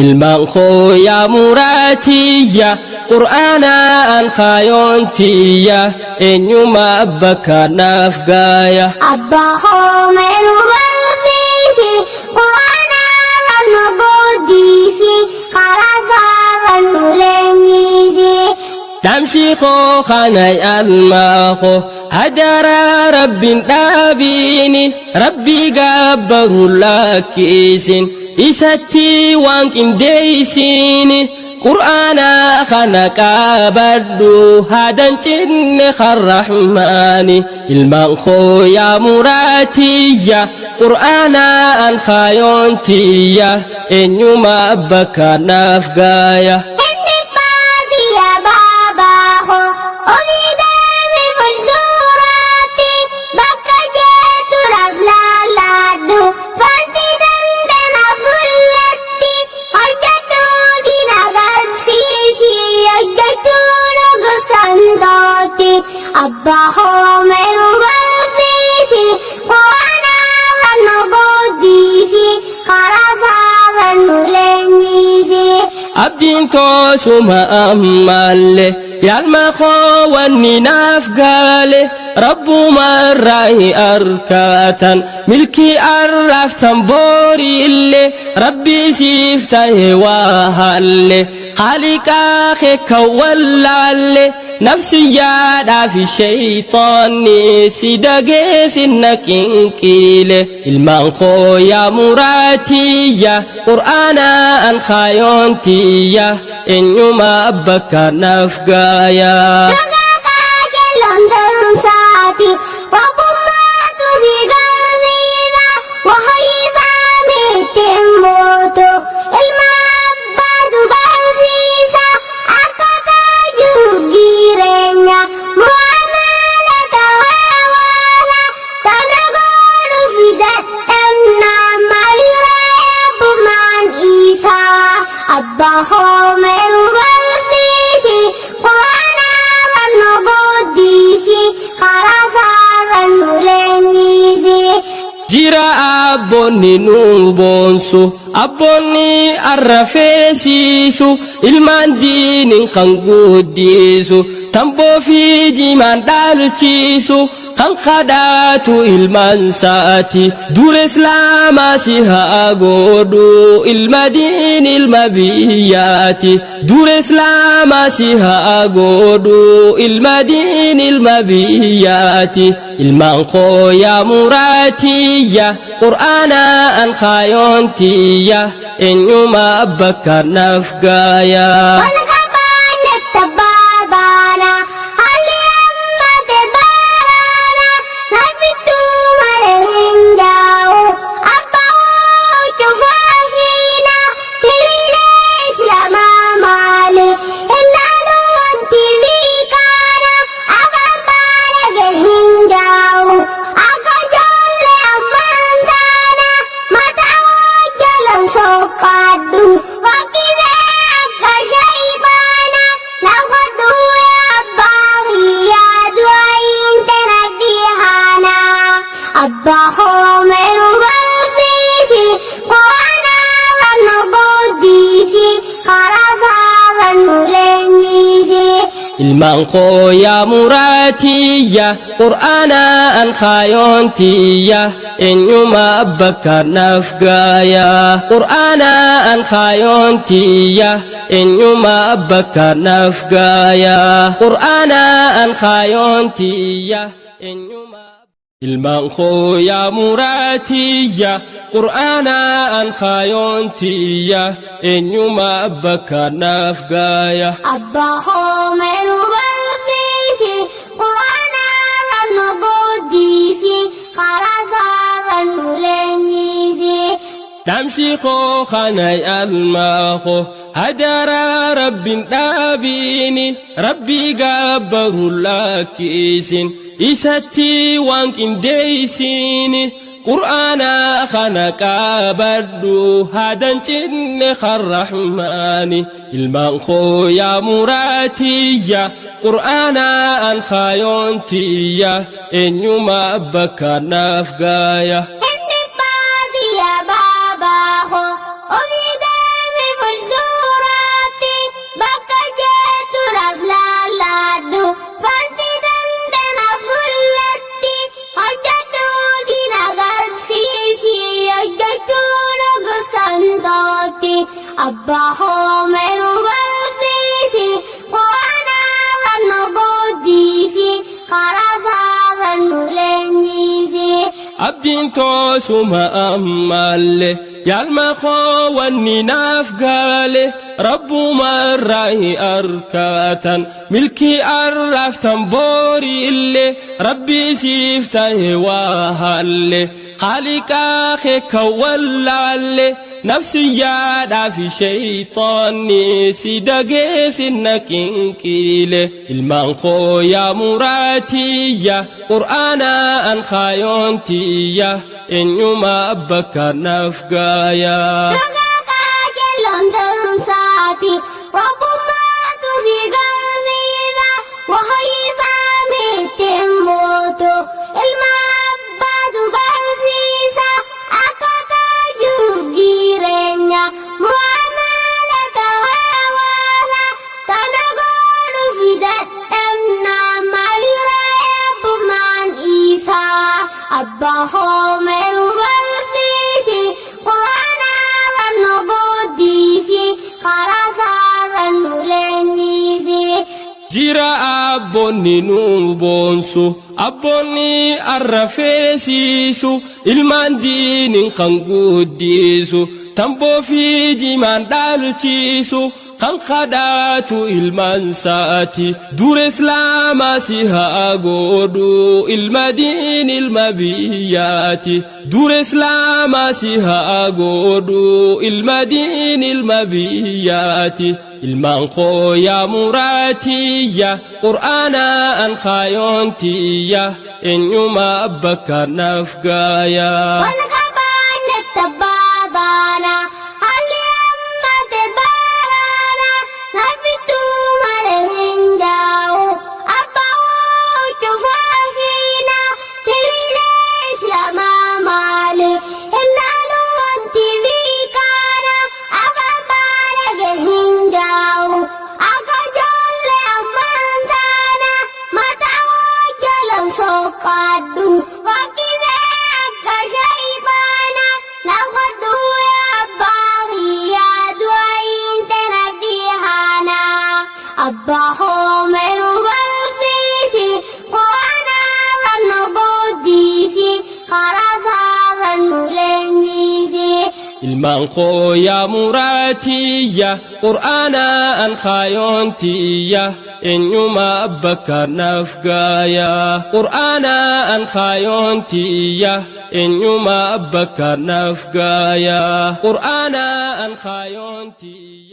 Ilmaan koo yaa muraatiyya, qur'aanaan kaayoontiyya, eenyuma bakka naaf gaaya. Abbaa koo mee nu barsiisi, qur'aanarra nu guddisi, karaa isaarra nu leenjisi. Dhaamsi koo kana almaa koo, hadaraa rabbiin dhaabiini, rabbi gabbaru lakkisin, isatti waan qindeessini. Qur'aana kana qabadhu, haadan cinne karrahmaani. Ilmaan koo yaa muraatiyya, qur'aanaan kaayoontiyya, eenyuma bakka naaf gaaya. Inni baadiyyaa baabaa koo, olii deemi fuulduraatti, bakka jettu naaf laallaadhu, wanti dandanaaf mul'atti, hojjedhu diina agarsiisi, hojjechuun gosan tootti. Abbaa koo mee nu barsiisi, qur'aanarra nu guddisi, karaa isaarra nu leenjisi. Abdiin toosuma ammallee, yaalma koo wanni naaf gaale, rabbuma irraa arkatan milkii arraaftan booriillee, rabbi siif ta'e waa halle, haaliqaa kee kan wallaalle, nafsiyyaadhaa fi shayxaanni si dageessin qinqiile. Ilmaan koo yaa muraatiyya, qur'aanaan kaayoontiyya, eenyuma bakka naaf gaaya. Dhugaa qajeeloon ta'umsaati, rabbummaatu si garsiisa, wahyii ittiin mootu, ilma abbaatu barsiisa, akkaataa jiruuf jireenya, mu'amalata hawaasa, tana godhuuf dadhabna, maalirraa abbummaan isaa. Abbaa koo mee nu barsiisi, qur'aanarra nu guddisi, karaa isaarra nu leenjisi. Jira abboonni nu boonsu, abboonni arrafeesiisu, ilmaan diiniin kan guddisu, tamboo fi jimaan dhaalchiisu, kan kadhaatu ilmaan saati. Dura islaamaa si haa godhu, ilma diin ilma biyyaati. Dura islaamaa si haa godhu, ilma diin ilma biyyaati. Ilmaan koo yaa muraatiyya, qur'aanaan kaayoontiyya, eenyuma bakka naaf gaaya. Wal qabaanne tabaabaana, haalli ammate baaraana, nafittuu malee hin jaa'u, abbaa cufaa hiina, hiriiree islaamaa maali, ilaalu wanti biikaana, afaan baalage hin jaa'u, akka ijoollee ammaan taana, mataa hojjalan soqqaadhu, fakkii akka shaybaana, na godhu abbaa kiyyaa, du'aayin tana dhihaana. Abbaa koo mee nu barsiisi, qur'aanarra nu guddisi, karaa isaarra nu leenjisi. Ilmaan koo yaa muraatiyya, qur'aanaan kaayoontiyya, eenyuma bakka naaf gaaya. Qur'aanaan kaayoontiyya, eenyuma bakka naaf gaaya. Qur'aanaan kaayoontiyya, eenyuma. Ilmaan koo yaa muraatiyya, qur'aanaan kaayoontiyya, eenyuma bakka naaf gaaya. Abbaa koo mee nu barsiisi, qur'aanarra nu guddisi, karaa isaarra nu leenjisi. Dhaamsi koo kana almaa koo, hadaraa rabbiin dhaabiini, rabbi gabbaru lakkisin, isatti waan qindeessini. Qur'aana kana qabadhu, haadan cinne karrahmaani. Ilmaan koo yaa muraatiyya, qur'aanaan kaayoontiyya, eenyuma bakka naaf gaaya. Inni baadiyyaa baabaa koo, olii deemi fuulduraatti. Abbaa hoomee nu barsiisi, Qur'aana irra nu guddisi, karaa isaarra nu leenjisi. Abdiin toosuma ammallee yaalma koo wanni naaf gaale rabbuma irraa arkatan milkii arraaftan boori illee rabbi siif ta'e waa halle qaaliqaa kee kan wallaalle nafsiyyaadhaa fi shayxaanni si dageessinna qinqiile ilmaan koo yaa muraatiyya qur'aana an kaayontiyya eenyuma bakka naaf gaayaa. Dhugaa qajeeloon ta'umsaati, Rabbummaatu si garsiisa, wahyii ittiin mootu, ilma abbaatu barsiisa, akkaataa jiruuf jireenya, mu'amalata hawaasa, tana godhuuf dadhabna, maalirra eebbumaan isaa. Abbaa hoomee nu barsiisi, Qur'aana irra nu guddisi, karaa isaarra nu leenjisi. Jira abboonni nu boonsu, abboonni arrafeesiisu, ilmaan diiniin kan guddisu, tamboo fi jimaan dhaalchiisu, kan kadhaatu ilmaan saati. Dura islaamaa si haa godhu, ilma diin ilma biyyaati. Dura islaamaa si haa godhu, ilma diin ilma biyyaati. Ilmaan koo yaa muraatiyya, qur'aana an kaayontiyya, eenyuma bakka naaf gaayaa. Wal qabaanne tabaabaana, haalli ammate baaraana, nafittuu malee hin jaa'u, abbaa huccuu faashiina, tiriilee islaamaa maali, ilaalu wanti biikaana, afaan baalage hin jaa'u, akka ijoollee ammaan taana, mataa hojjalan soqqaadhu, fakkisee akka shayxaana, naqadhu abbaa kiyyaa du'a intana fihaana. Abbaa hoomee nu barsiisi, Qur'aana irra nu guddisi, karaa isaarra nu leenjisi. Ilmaan koo yaa muraatiyya, qur'aana an kaayontiyya, eenyuma bakka naaf gaayaa. Qur'aana an kaayontiyya, eenyuma bakka naaf gaayaa. Qur'aana an kaayontiyya.